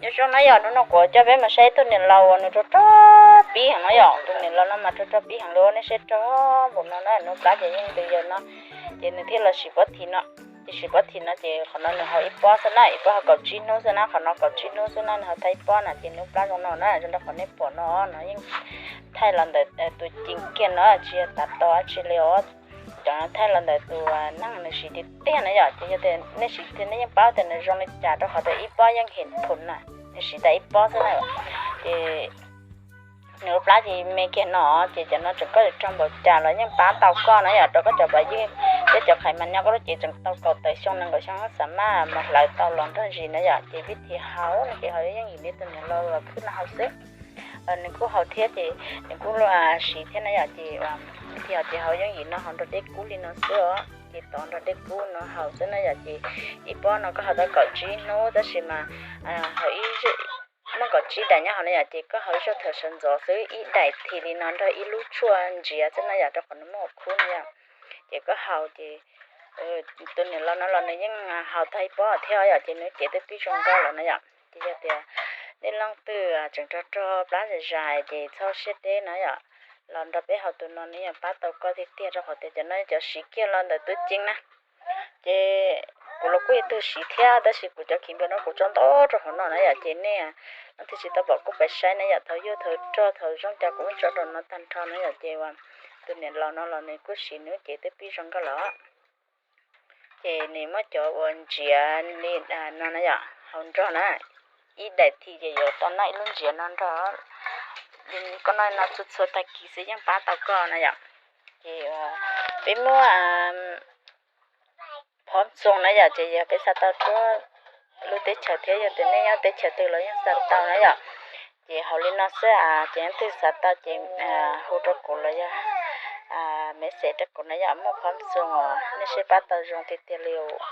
Nyob zoo na yom, hnub no kuv coj peb mus saib ib tug niam laus uas nws rog rog pib heev na yom. Tus niam laus no mas rog rog pib heev li, nej saib rog npaum no na, nws plab ces yeej ntws yam no. Ces nws thiaj los siv pob thim no. Ces siv pob thim no ces qhov no nws haus ib pob xwb na, ib pob haus kaum tsib hnub xwb na, qhov no kaum tsib hnub xwb na, nws haus tag ib pob na ces nws plab zoo no na, zoo nraim qhov nej pom no, nws yeej thaij los ntawm tus ceev kiag no, tsis yog tav tos dab tsi li os. Cov no thaij los ntawm tus neeg nws siv tiag tiag na yom. Ces yog tias nej siv tiag nej yeej paub tias nws zoo li cas, rau qhov tias ib pob yeej hem thum na, nws siv tag ib pob xwb na. Ces nws lub plab ces me kiag no, ces cov no tseem koj yuav rog npaum cas los yeej pab tau koj na yom, rau koj cov pas yij thiab cov qhais mas nyob koj lub cev tseem tau kaum tawm xyoo nees nkaum xyoo xav maj mus hlawv tau los nrog zis na yom. Ces vij thim haus no ces haus yeej yim li tus niam laus khwb no haus xwb. Nws kuj haus thiab ces nws kuj siv thiab na yom. Ces vij thim haus ces haus yeej yim no haus nrog dej kub li no xwb os, ces tov nrog dej kub no haus xwb na yom. Ces ib pob no koj haus tau kaum tsib hnub, tab sis mas haus ib, muaj kaum tsib daim nyob hauv na yom, ces koj haus ib zaug thaum sawv ntxov xwb, ib daim thim li no nrog ib lub tshuaj ntsiav xwb na yom, rau qhov nws muaj hauv khub na yom. Ces koj haus ces tus niam laus no los nws yeej haus tag ib pob thiab yom, ces nws cev twb pib zoo nkauj lawm na yom. Ces yog tias nej leej twg tseem rog rog plab zais zais ces txhob siab deb na yom, los nrog peb haus tus no nws yeej pab tau koj tiag tiag, rau qhov tias cov no cov siv kiag los ntawm tus ceev na. Ces kuv los kuj ib tug siv thiab, tab sis kuv cov kheev npia no kuv tso ntau rau hauv no na yom. Ces nej leej twg tsis tau pom kuj pab saib na yom, thaum yuag thaum rog thaum zoo cas kuv yeej tso rau no tag nrho na yom. Ces tus niam laus no los nws kuj siv nws cev twb pib zoo nkauj lawm. Ces nws muaj cov uas ntsiav li no na yom, haus nrog na, ib daim thim ces yuav tau noj ib lub ntsiav no nrog. Koj noj no txhua txhua tag kis xwb yeej pab tau koj na yom. Ces peb muab phom ntxoog na yom, ces yog peb xav tau rau lub teb chaws thiab, yog tias nej nyob teb chaws twg los yeej xav tau na yom. Ces haus li no xwb, ces leej twg xav tau ces hu rau kuv los yog message rau kuv na yom. Muaj phom ntxoog os, nej saib pab tau zoo tiag tiag li os.